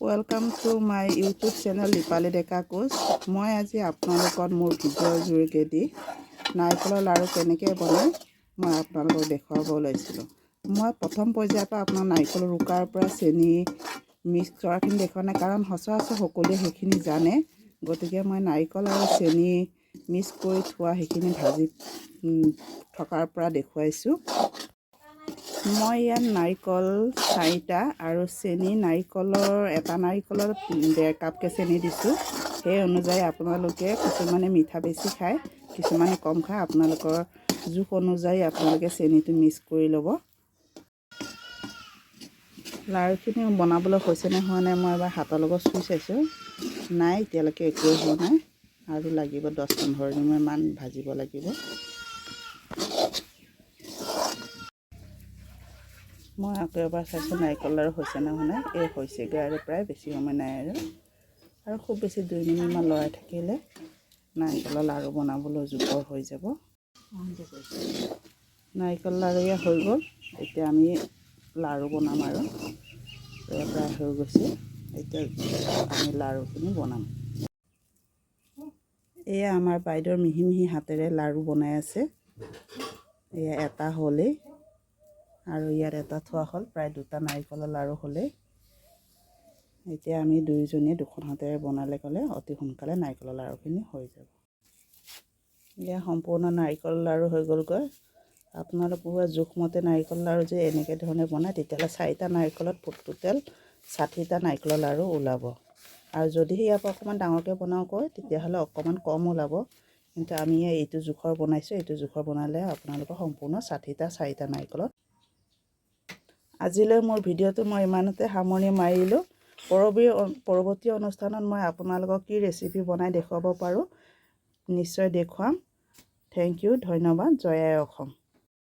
Welcome to my YouTube channel Dipali Deka Koch. মই আজি আপোনালোকক মোৰ ভিডিঅ'ৰ যোগেদি নাৰিকলৰ লাড়ু কেনেকৈ বনায়, মই আপোনালোকক দেখুৱাব ওলাইছিলোঁ। মই প্ৰথম পৰ্যায়ৰ পৰা আপোনাৰ নাৰিকল ৰুকাৰ পৰা চেনি মিক্স কৰাখিনি দেখুওৱা নাই, কাৰণ সচৰাচৰ সকলোৱে সেইখিনি জানে। গতিকে মই নাৰিকল আৰু চেনি মিক্স কৰি থোৱা সেইখিনি ভাজি থকাৰ পৰা দেখুৱাইছোঁ। মই ইয়াত নাৰিকল চাৰিটা আৰু চেনি নাৰিকলৰ এটা নাৰিকলত 1.5 কাপকৈ চেনি দিছোঁ। সেই অনুযায়ী আপোনালোকে, কিছুমানে মিঠা বেছি খায়, কিছুমানে কম খায়, আপোনালোকৰ জোখ অনুযায়ী আপোনালোকে চেনিটো মিক্স কৰি ল'ব। লাড়ুখিনি বনাবলৈ হৈছেনে হোৱা নাই, মই এবাৰ হাতৰ লগত চুই চাইছোঁ। নাই, এতিয়ালৈকে একোৱেই হোৱা নাই আৰু লাগিব 10-15 মিনিটমান ভাজিব লাগিব। মই আকৌ এবাৰ চাইছোঁ, নাৰিকল লাড়ু হৈছে নে হোৱা নাই। এই হৈছেগৈ আৰু প্ৰায় বেছি সময় নাই আৰু আৰু খুব বেছি 2 মিনিটমান লৰাই থাকিলে নাৰিকলৰ লাড়ু বনাবলৈ জোখৰ হৈ যাব। নাৰিকল লাড়ু এয়া হৈ গ'ল। এতিয়া আমি লাড়ু বনাম আৰু এয়া প্ৰায় হৈ গৈছে। এতিয়া আমি লাড়ুখিনি বনাম। এয়া আমাৰ বাইদেউৰ মিহি মিহি হাতেৰে লাড়ু বনাই আছে। এয়া এটা হ'লেই আৰু ইয়াত এটা থোৱা হ'ল। প্ৰায় দুটা নাৰিকলৰ লাড়ু হ'লেই। এতিয়া আমি দুয়োজনীয়ে দুখন হাতেৰে বনালে ক'লে অতি সোনকালে নাৰিকলৰ লাড়ুখিনি হৈ যাব। এয়া সম্পূৰ্ণ নাৰিকল লাড়ু হৈ গ'লগৈ। আপোনালোকৰ জোখমতে নাৰিকল লাড়ু যে এনেকৈ ধৰণে বনায়, তেতিয়াহ'লে চাৰিটা নাৰিকলত টোটেল 60টা নাৰিকলৰ লাড়ু ওলাব। আৰু যদিহে ইয়াৰ পৰা অকণমান ডাঙৰকৈ বনাওঁ কয়, তেতিয়াহ'লে অকণমান কম ওলাব। কিন্তু আমি এইটো জোখৰ বনাইছোঁ। এইটো জোখৰ বনালে আপোনালোকৰ সম্পূৰ্ণ 60টা চাৰিটা নাৰিকলত। আজিলৈ মোৰ ভিডিঅ'টো মই ইমানতে সামৰণি মাৰিলোঁ। পৰৱৰ্তী অনুষ্ঠানত মই আপোনালোকক কি ৰেচিপি বনাই দেখুৱাব পাৰোঁ, নিশ্চয় দেখুৱাম। Thank U, ধন্যবাদ। জয় আই অসম।